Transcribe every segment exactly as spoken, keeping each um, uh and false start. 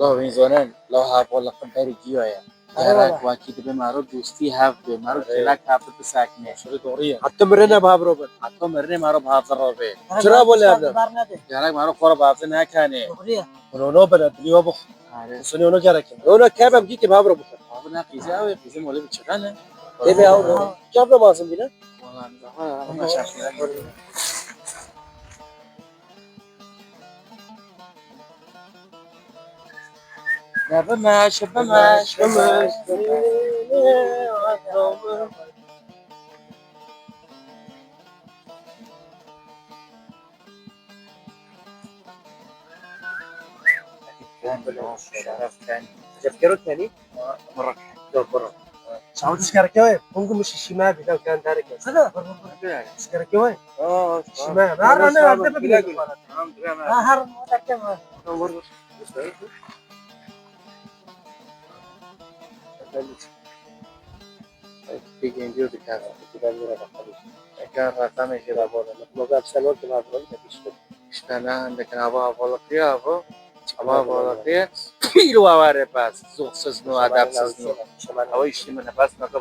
Lo vîn zonen, lo hevoliqî berî giyo ye. Gerek wekî dibe mero dostî hev be, mero kelek hev bisakne. Şurî doğru ye. Heta mirine bi hev robin. Heta mirine mero bi hev robe. Çira bo lê evle? Gerek mero xora bi hev nekane. Doğru ye. Bunu ono bile biliyor bu. Are. Seni onu gerek. Onu kebem ki ki bi hev robin. Abi ne qîze abi, qîze mole bir çıkane. Deme abi. Kebem lazım bile. Vallahi daha ama şaşırdım. Şebemeş, şebemeş, şebemeş. Şeref ken. Cevkero kenî? Mırık. Yok, mırık. Çavuş şikayet yok. Bungu mu şişime bir de kan derken. Sana. Şikayet yok. Aa, şişime. Her ne var da bir. Tamam, tamam. Ha, her ne var da. Tamam, vur, vur. Efendim. Peki, diyor bir tane. Bir tane lira bakalım. Ekran rakamı şey var bu arada. Mobil sen orada var burada işte. İşte ne, ne kadar hava havalık ya bu. Ama havalık ya. Pil var bas. Zuhsuz mu, adapsız mı? Hava işi mi? Bas, bas,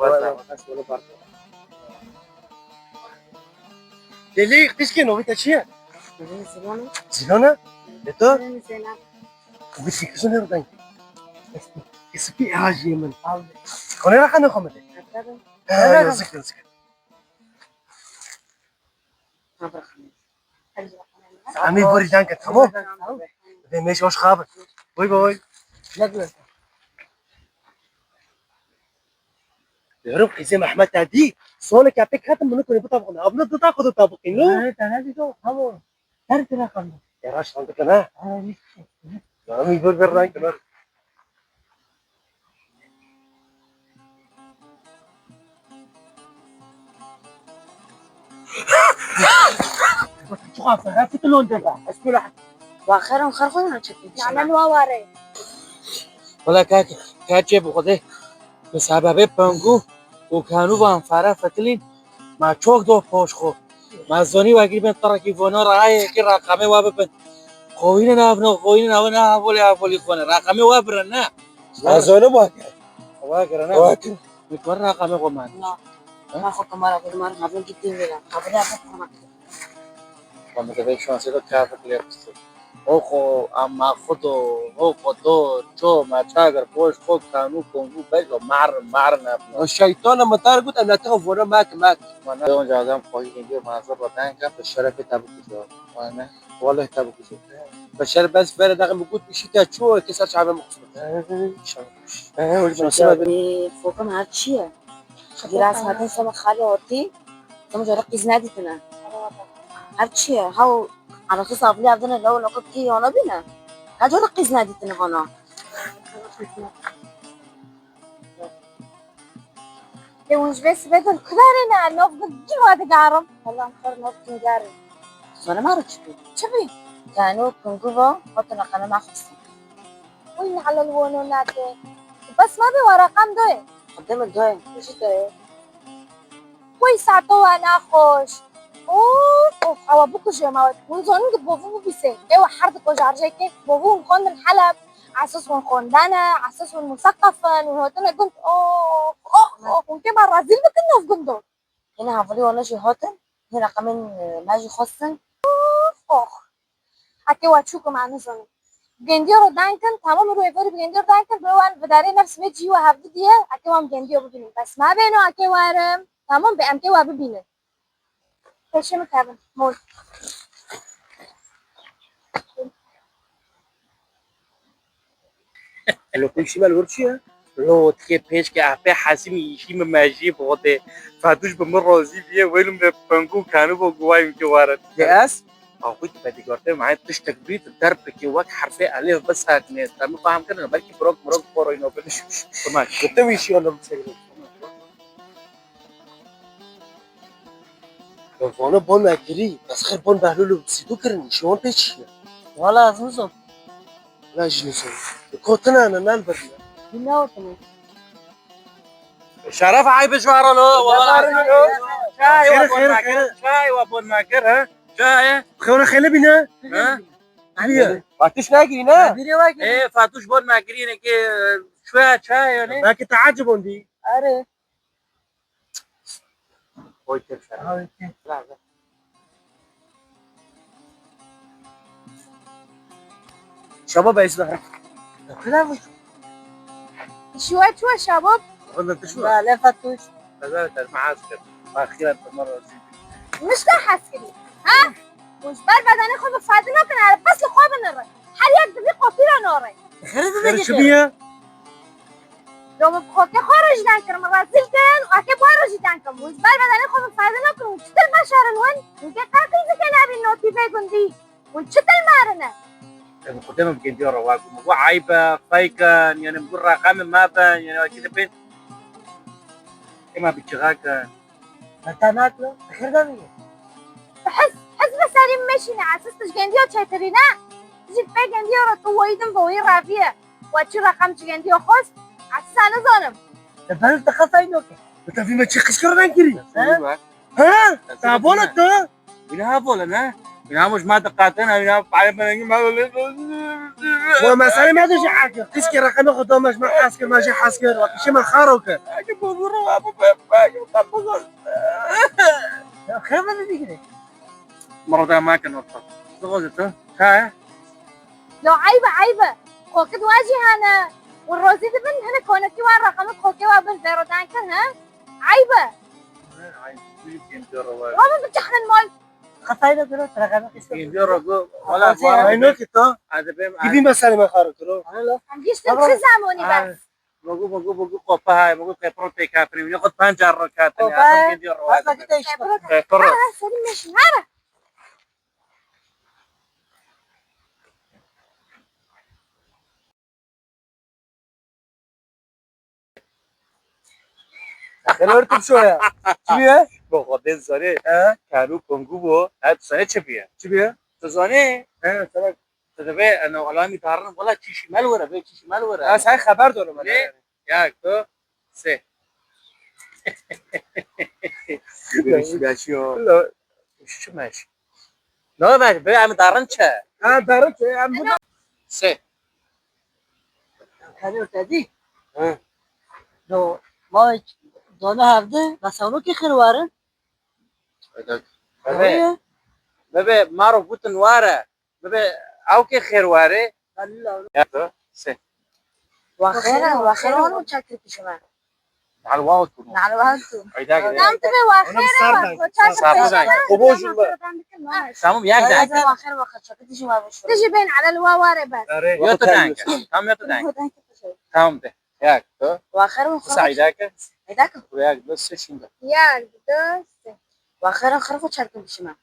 bas. Deli, kız ki, novita çiye? Zilona. Zilona? E to? Zilona. Û bi fikir ne ben? Kesipi hacı yemin. Kone rakam ne komedi? Tabii. Ha, yazık, yazık. Ha, bırakın. Amî borî danke, tamam? Tamam. Ve meş hoş xabir. Boy boy. Ne diyor? Diyorum kızım Ahmet abi. Sonra kapı katın bunu koyup tabakına. Abla da da koyup tabakına. Evet, ne diyor? Tamam. Her türlü kaldı. Ya raş kaldı kana. Ha, hiç. Ya bir bir rank lan. Çok hafif, hafif lonca da. Eskula. Waxerim xerxoyna çekmiş. Yalan waware. Wala kak, kaçe bu kadar. Bi sebebê pengû û kanû van fare fetilîn, ma çok do poş xo. Ma zonî wekî bin terekî vona rayê ki raqamê wa bibin. Qoyîne nav no, qoyîne nav na, hevolê hevolî xone. Raqamê wa birin ne? Ma zonim wa kir. Wa kir ne? Wa kir. Mi kor raqamê xo man. Na. Ha? Ma xo kamera xo mar ma bin gittin vela. Kabile xo kamera. Xwe min divê şansê de kar bikilê xistî. Ho xwe, ama xwe do, ho xwe do, ço, ma çager, poş, xwe, kanû, kongû, bej, o mar, mar ne. O şeytan ama tar gut, em ne tixo vore mak, mak. Ma ne, onca adam xwe yê diyor, ma zor ben kan, bi şerefê te bikuje. Ma ne, vallahi te bikuje. Bi şeref bes vere daxil mi gut, işi te ço, ki ser çavê mi xistî. Şansê be. Ee, fokim her çi ye? Biraz hatin sema xalê ortî. Tim cara qîz nedîtine. Her çi ye? Haw, anasî savlî evdine lew nokop kî yana bîne. Her cara qîz nedîtine hana. Te hûn ji vê sibê din ku derê ne? Nov din dî wa digarim. Wela em xwe nov din gerin. Zane ma re çi bî? Çi bî? Kanû kungû va, hatine qene me xwestin. Wî nehele li wono nake. Bes me bê wa reqem doye. Xwedê min doye. Jî doye. Wî sato wa naxweş. Of, of, ewa bikuje me wet. Hûn zonin ki bovû bibîse. Ewa her di kojarjekê bovû hûn xwendin Heleb. Esas hûn xwendene, esas hûn museqef in, hûn hatine gund. Of, of, of, hûn kê me rezîl bikin nav gundo. Hîna hevalî wana jî hatin, hîna qemên, e, me jî xwestin. Ox. Eke wa çû ku me nizanim. Gendiya re deng kin, tamam, rû êvarî bi gendiya re deng kin, bi wan vidarê nefs vê cî we hevdi diye, eke wan gendiya bibînin. Bes me bêno, eke werim. Tamam, bi em kê we bibînin. Pêşê min kevin. Mol. Lo ku îşî me li wir çi ye? Lo, tikê pêşke ehpê hesî min îşî min mejiyê bi xwedê. Fedûş bi min razî biye, wêlim de pengû kanû bo guwayim ki warin. Ye ez? Axwî tu bedîgartê me tiştek bî, tu derpekê wek herfê elif bisekine. Te min fehm kirine, belkî birok mirok xwe reyno bin. Tamam. Gittim îşî oğlum sevgilim. Vana bon me kirî, ez xêr bon Behlûl û Sîdû kirin, îşê wan pê çi ye? Wala ez nizam. La jî nizam. Kotine ne, nan birine. Bîna otine. Şeref aybe ji wara lo, wala. Çay wa bon me kir, çay wa bon me kir, ha? Çay. Xewre xêle bîne. Ha? Biriye. Fatuş nagirî ne? Biriye wagirî. Ê, Fatuş bor nagirî ne ki, e, çuya çay yani. Belki teacibon dî. Are. Oy, tek. Şabab ez de. Kulamış. Şuwa çuwa şabab. Wala tu şuwa. La, la Fatuş. Kaza ter maaz kir. Axiran tu mara. Mişta hez kirî. Ha? Û ji ber bedenê xwe bi fayde nakin, her pes li xwe binire. Her yek divî qopî re nore. Xêr çi biye? Yo, min bi xokê xwe re jî deng kir, min rezîl kirin, eke bi we re jî deng kim. Û ji ber bedenê xwe min fayde nakin, û çitir beşerin win, û ke qe qîzikê nebîn notî vê gundî, û çitir merine. Em xwe dê min bi gendiya re wa got, min got eyb e, feyk e, yani min got reqemê me be, yani wekî dibên. Ema bi çixa ke. Heta naklo, xêr de bîye. Hez, hez bi serî meşîne, esas tu ji gendiya çêtirî ne? Tu jî pê gendiya re tu wayî din ve wayî raviye. Wa çi reqem ji gendiya xwest? Esas nizanim. Te berû te xesay noke. Te vî me çi qişkir ven kirî? He? He? Te bona tu? Wîna ha bole ne? Wîna ha moj ma diqatin, wîna ha pare berengî ma bole. Wa meselê me de jî eke. Qişkê reqemê xwe da me ji me hez kir, me jî hez kir. Wa pişê me xaro kir. Eke bozuru wa bu be, eke bu bozuru. Ya xêr me digire. Mırada ma ke nokta. Sıkı tu. Ha? Ya eybe, eybe. Kokit wa jî hene. Û rozî dibin hene konekî wa reqemê kokê wa bin zero dan kir, ha? Eybe. Ay, büyük gendiya re var. Ama bi cehnin mal. Xetayê de diro, tereqe de qîs. Gendiya re got, wala, ay, ne ki ta? Hadi ben. Gidin ben seni ben xaro kiro. Em giştin çi zamonî bes. Mogu, mogu, mogu, kopa hay, mogu, kepro pek hapri. Ne kot pancar ro katın. Kopa. Adam gendiya re var. Hadi git işte. Kepro. Ha, ha, senin meşin, hadi. Xêr tu şoya. Çi ye? Bo xwe dê zanê. He? Kanû pingû bo. He, tu zanê çi biye? Çi biye? Tu zanê? He, sana. Tu dibê, eno, alamî tarin, wala çîşî mel were, bê çîşî mel were. Ha, sen xeber dore me. Ne? Ya, tu, se. Beş, beş yo. Lo, şu meş. No, ben, be, em darin çe? Ha, darin çe, em bu. Se. Kanê te dî? Hı. Do, ma dona hevdi, bes ewno ki xêr warin. Bebe, bebe, maro gutin ware. Bebe, ew ki xêr ware. Ya to, se. Wa xêr e, wa xêr e, onu çakir pişime. Nal wa tu. Nal wa tu. Ayda gel. Tam tu be wa xêr e, wa xêr e. Sarı da. Kobo jumba. Tamam, ya da. Wa xêr, wa xêr, çakir pişime. Tiji ben alel wa ware bas. Yo to danke. Tamam, yo to danke. Tamam de. Yak, tu. Wa xêr, wa xêr. Saidake. Saidake. Yak, du, se şimdi. Yak, du, se. Wa xêr, wa xêr, xêr çarkın pişime.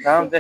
Tamam de.